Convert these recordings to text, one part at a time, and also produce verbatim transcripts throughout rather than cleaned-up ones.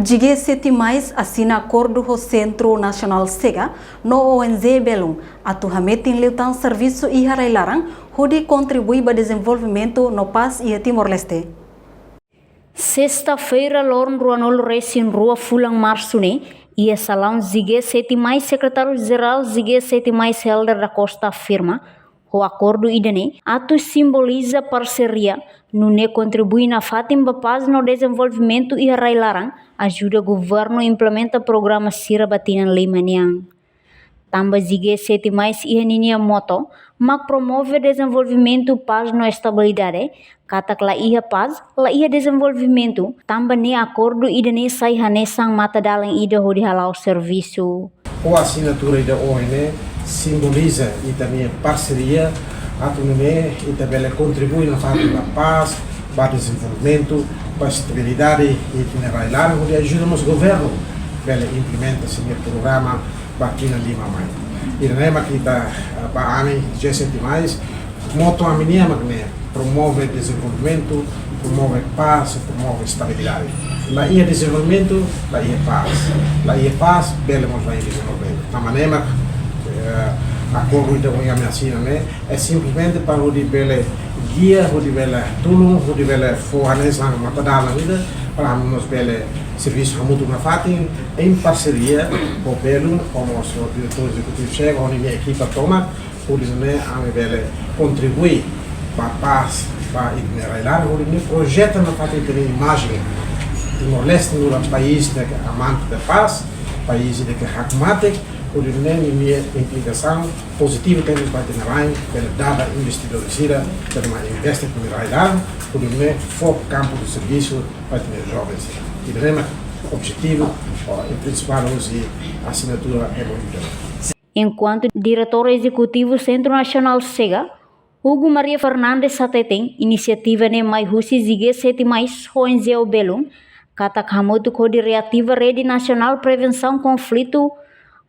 G Sete mais asina akordu ho Sentru Nasionál Chega no O N G belun atu hametin liután servisu iha rai-laran hodi kontribui ba dezenvolvimentu no pás iha Timor-Leste. Sesta-feira, loron ruanulu resin rua fulan Marsu ne'e, iha salaun G Sete mais, Sekretáriu-Jerál G Sete mais Helder da Costa afirma, ho akordu ida-ne'e atu simboliza parseria, nune'e kontribui nafatin ba pás no dezenvolvimentu iha rai-laran, ajuda governu implementa programa sira ba tinan lima nian. Tanba G Sete mais iha ninia moto mak promove dezenvolvimentu, pás no estabilidade, katak la iha pás, la iha dezenvolvimentu, tanba ne'e akordu ida-ne'e sai hanesan matadalan ida hodi hala'o servisu. Ho asinatura ida ohin ne'e simboliza ita-nia parseria, atu nune'e ita bele kontribui nafatin ba pás, ba dezenvolvimentu, ba estabilidade iha ita-nia rai-laran, hodi ajuda mós governu bele implementa sira-nia programa ba tinan lima mai. Ida-ne'e mak ita, eh, ba ami G Sete mais, moto ami-nian mak ne'e, promove dezenvolvimentu, promove pás, promove estabilidade. La iha dezenvolvimentu, la iha pás. La iha pás, bele mós la iha dezenvolvimentu. Tanba ne'e mak, eh, akordu ida ohin ami asina ne'e, é simplesmente para hodi bele gia, hodi bele tulun, hodi bele fó hanesan matadalan ida, para ami mós bele servisu hamutuk nafatin, em parceria ho belun, ho mós ho diretór ezekutivu Chega, ho ninia ekipa tomak, hodi nune'e ami bele kontribui ba pás ba ita-nia rai-laran, hodi nune'e projeta nafatin ita-nia imajen Timor-Leste nu'udar país ida ke amante da paz, país ida ke hakmatek, hodi nune'e ninia implikasaun pozitivu tebes ba ita-nia rain, bele dada investidór sira, bele mai investe iha rai-laran, hodi nune'e fó kampu de servisu ba ita-nia joven sira. Ida-ne'e mak objetivu, ó, i prinsipál husi asinatura M O U. Enkuantu Diretór Ezekutivu Sentru Nasionál Chega, Hugo Maria Fernandes hateten, inisiativa ne'e mai husi G Sete mais, ho O N G belun, katak hamutuk hodi reativa Rede Nasionál Prevensaun Konflitu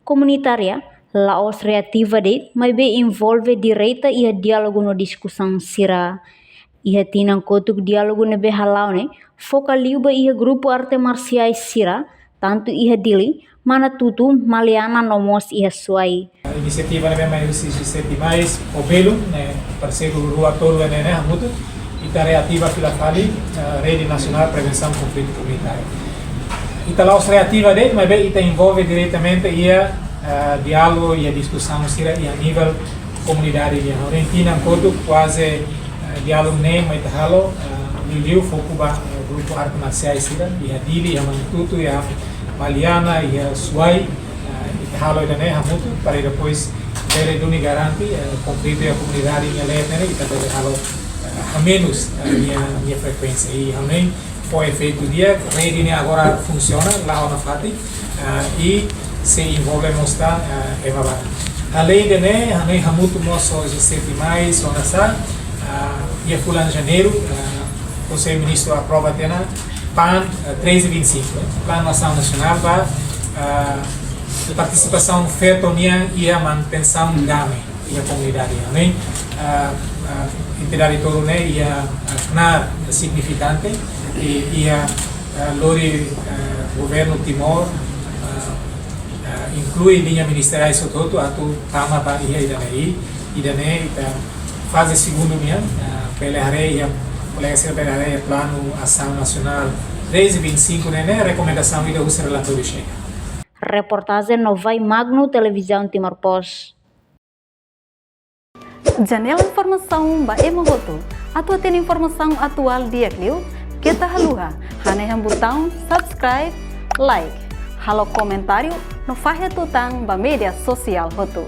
Komunitária, la'ós reativa de'it, maibé envolve direta iha diálogu no diskusaun sira. Iha tinan kotuk diálogu ne'ebé hala'o ne'e, foka liu ba iha grupu arte marsiais sira, tantu iha Dili, Manatutu, Maliana no mós iha Suai. Inisiativa ne'ebé mai husi G Sete mais, ho belun, ne'e, parseiru rua tolu ne'e, ne'e, hamutuk, ita reativa fila fali, eh, Rede Nasionál Prevensaun Konflitu Komunitáriu. Ita la'ós reativa de'it, maibé ita envolve diretamente iha, eh, diálogu, iha diskusaun sira, iha nivel komunidade nian. Ohin tinan kotuk kuaze, eh, diálogu neen mak ita halo, eh, liuliu foku ba, eh, grupu arte marsiais sira, iha Dili, iha Manatutu, iha Maliana, iha Suai, eh, ita halo ida-ne'e hamutuk, para depois bele duni garante, eh, konflitu iha komunidade nian leet ne'e, ita bele halo, eh, hamenus, eh, nia, nia frekuénsia. I hanoin fó efeitu di'ak, rede ne'e agora funsiona, la'o nafatin, ah, i sei envolve mós tan, ah, ema barak. Aleinde ne'e, hanoin hamutuk mós ho G Sete mais, ho Nasar, ah, iha fulan Janeiru, ah, Konsellu Ministru aprova tiha ona PAN, ah, treze vinte e cinco, eh, Planu Asaun Nasionál ba, ah, partisipasaun feto nian iha manutensaun dame iha komunidade nian. Ah, ah, entidade tomak ne'e iha, ah, knaar signifikante, i iha, ah, lori, ah, governu Timor, ah, ah, inklui liña ministeriais hotu-hotu atu tama ba iha ida-ne'e, ida-ne'e ita faze segundu nian, ah, bele haree iha, kolega sira bele haree iha Planu Asaun Nasionál treze vinte e cinco ne'e, ne'e rekomendasaun ida husi relatóriu Chega. Reportajen Novai Magno, Televizaun Timor Post. Janela informasaun ba ema hotu. Atu hatene informasaun atuál di'ak liu, keta haluha hanehan butaun subscribe, like, halo komentáriu no fahe tutan ba média sosiál hotu.